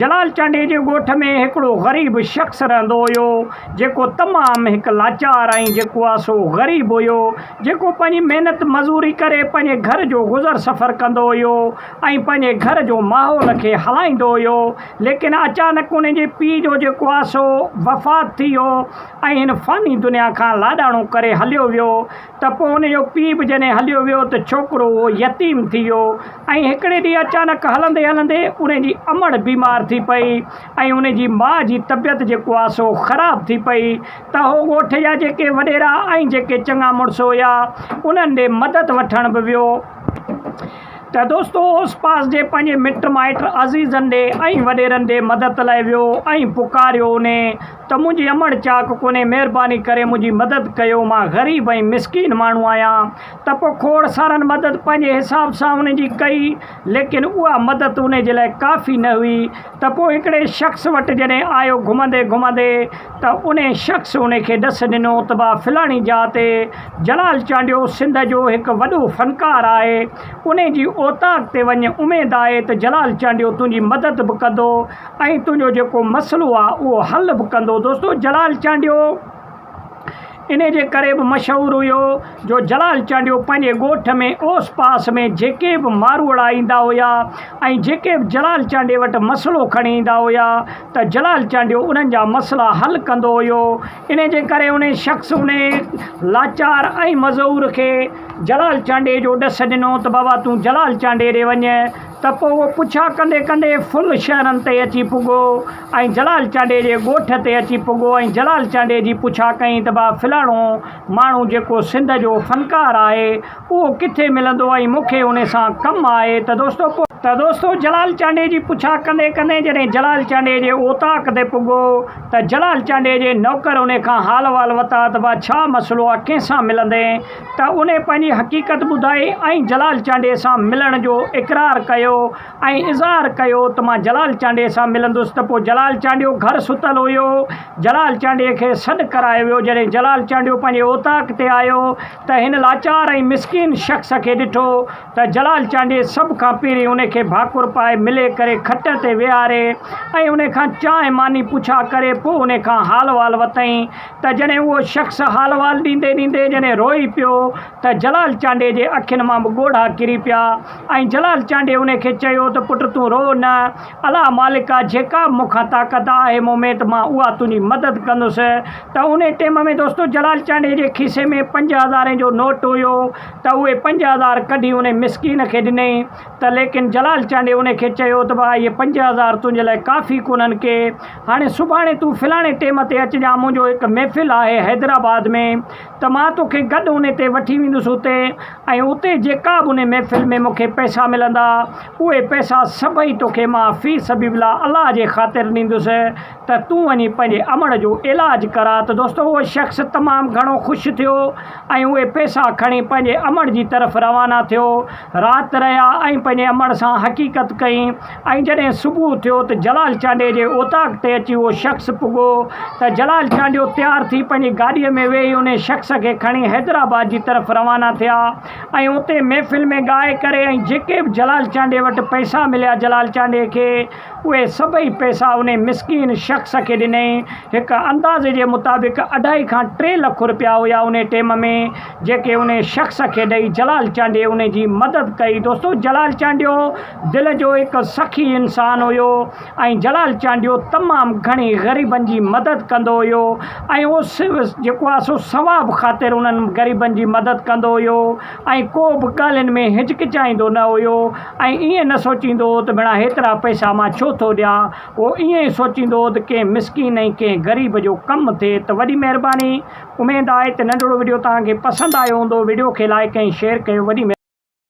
جلال چانڊيي جي ڳوٺ ۾ هڪڙو غريب شخص رهندو هيو، جيڪو تمام هڪ لاچار ۽ جيڪو آ سو غريب هيو، جيڪو پنهنجي محنت مزوري ڪري پنهنجي گهر جو گذر سفر ڪندو هيو ۽ پنهنجي گهر جو ماحول کي هلائيندو هيو، ليڪن اچانڪ ان جي پيء جو جيڪو آ سو وفات ٿي ويو ۽ هن فاني دنيا کان لاڏاڻو ڪري هليو ويو. ته پوء ان جو پيء به جڏهن هليو ويو ته ڇوڪرو اهو يتيم ٿي ويو ۽ هڪڙي ڏينهن اچانڪ هلندي هلندي ان جي امڙ بيمار ٿي پئي ۽ ان جي ماء جي طبيعت جيڪو آ سو خراب ٿي پئي ته هو ڳوٺ جا جيڪي وڏيرا ۽ جيڪي چڱا مڙس هيا انهن ڏي مدد وٺڻ به ويو. ته دوستو اوس پاس جي پنهنجي مٽ مائٽ عزيزن ڏي ۽ وڏيرن ڏي مدد لاء ويو ۽ پڪاريو انهي ته منهنجي امڙ چاڪ ڪونهي مهرباني ڪري منهنجي مدد ڪيو مان غريب ۽ مسڪين ماڻهو آهيان ته پوء کوڙ سارن مدد پنهنجي حساب سان انهي جي ڪئي ليڪن اها مدد انهي جي لاء ڪافي نه هئي ته پوء هڪڙي شخص وٽ جڏهن آيو گهمندي گهمندي ته انهي شخص انهي کي ڏس ڏنو ته ڀاء فلاڻي جاء تي جلال چانڊيو سنڌ جو هڪ وڏو فنڪار آهي انهي جي اوطاق تي وڃ اميد آهي ته جلال چانڊيو تنهنجي مدد به ڪندو ۽ تنهنجو جيڪو مسئلو آهي اهو حل به ڪندو دوستو جلال چانڊيو انهي جي ڪري به مشهور هيو جو جلال چانڊيو پنهنجي ڳوٺ ۾ اوس پاس ۾ جيڪي به ماروئڙا ايندا هيا ۽ جيڪي به جلال چانڊيي وٽ مسئلو کڻي ايندا هيا ته جلال چانڊيو انهن جا مسئلا حل ڪندو هيو انهي جي ڪري انهي شخص انهي لاچار ۽ مزور کي جلال چانڊيي جو ڏس ڏنو ته بابا تون جلال چانڊيي ڏي وڃ ته پوء اهو پڇا ڪندي ڪندي ڦل شهرن تي اچي پڳو ۽ جلال چانڊيي جي ڳوٺ تي اچي پڳو ۽ جلال چانڊيي جي پڇا ڪيائين ته ڀاء فلاڻو ماڻهو جيڪو سنڌ جو فنڪار آهي اهو ڪٿي ملندو ۽ مون کي ان سان ڪم آهي ته دوستو پوء ته دوستو جلال چانڊيي جي پڇا ڪندي ڪندي جڏهن جلال چانڊيي جي اوطاق تي پڳو ته جلال چانڊيي جي نوڪر ان کان حال احوال وتا ته ڀاء ڇا مسئلو آهي ڪنهن سان ملندين ته انهي پنهنجي حقيقت ٻڌائي ۽ جلال چانڊيي سان ملڻ جو اقرار ڪيو ۽ اظهار ڪيو ته مان جلال چانڊيي سان ملندس ته پوء جلال چانڊيو گهر ستل هيو جلال چانڊيي کي سڏ ڪرايو ويو جڏهن جلال چانڊيو پنهنجي اوطاق تي آيو ته هن لاچار ۽ مسڪين شخص کي ڏٺو ته جلال چانڊيي سڀ کان پهرين ان کي ڀاڪر پائي ملي ڪري کٽ تي ويهاري ۽ ان کان چانهه ماني پڇا ڪري پوء ان کان حال احوال وتئين ته جڏهن اهو شخص حال احوال ڏيندي ڏيندي جڏهن روئي پيو ته جلال چانڊيي جي اکين مان به ڳوڙها ڪري پيا ۽ جلال چانڊيي ان کي چيو ته پٽ تون روء نه الله مالڪ آ جيڪا به مون کان طاقت آهي مون ۾ ته مان اها تنهنجي مدد ڪندس ته انهي ٽيم ۾ دوستو جلال چانڊيي جي کيسي ۾ 5000 جو نوٽ هيو ته اهي 5000 ڪڍي انهي مسڪين کي ڏنئين ته ليڪن جلال چانڊيي انهي کي چيو ته ڀاء اهي 5000 تنهنجي لاء ڪافي ڪونهن ڪي هاڻي سڀاڻي تون فلاڻي ٽيم تي اچجان منهنجو هڪ محفل آهي حيدرآباد ۾ ته مان توکي گڏ انهي تي وٺي ويندس اتي ۽ اتي جيڪا به انهي محفل ۾ مون کي پئسا ملندا اهي پئسا سڀئي توکي مان في سبيل الله الله جي خاطر ڏيندس ته تون وڃي پنهنجي امڙ جو علاج ڪراء ته دوستو اهو شخص تمام گهڻو خوش ٿيو ۽ اهي پئسا کڻي پنهنجي امڙ جي طرف روانا ٿيو. رات رهيا ۽ پنهنجي امڙ سان حقيقت ڪئي ۽ جڏهن صبح ٿيو ته جلال چانڊيي جي اوطاق تي اچي اهو شخص پڳو ته جلال چانڊيو تيار ٿي پنهنجي گاڏيء ۾ ويهي انهي شخص کي کڻي حيدرآباد جي طرف روانا ٿيا ۽ اتي محفل ۾ ڳائي ڪري ۽ جيڪي به جلال چانڊيي وٽ پئسا مليا جلال چانڊيي کي اهي سڀئي پئسا انهي مسڪين شخص کي ڏنائين. هڪ اندازي جي مطابق اڍائي کان ٽي لک رپيا هيا انهي ٽيم ۾ جيڪي انهي شخص کي ڏئي جلال چانڊيي انهي جي مدد ڪئي. دوستو جلال چانڊيو دل جو هڪ سخي انسان هيو ۽ جلال چانڊيو تمام گهڻي غريبن جي مدد ڪندو هيو ۽ اهو جيڪو آهي سو ثواب خاطر انهن غريبن جي مدد ڪندو هيو ۽ ڪو به ڳالهين ۾ هچڪچائيندو نه هيو ۽ ائين نه سوچيندو هو ته ڀيڻا هيترا پئسا مان ڇو ٿو ڏيان، هو ائين ئي سوچيندو هو ته ڪنهن مسڪين ۽ ڪنهن غريب جو ڪم ٿئي ته وڏي مهرباني. اميد آهي ته ننڍڙو وڊيو توهان کي پسند آيو هوندو، وڊيو کي لائيڪ ۽ شيئر ڪيو وڏي مهرباني.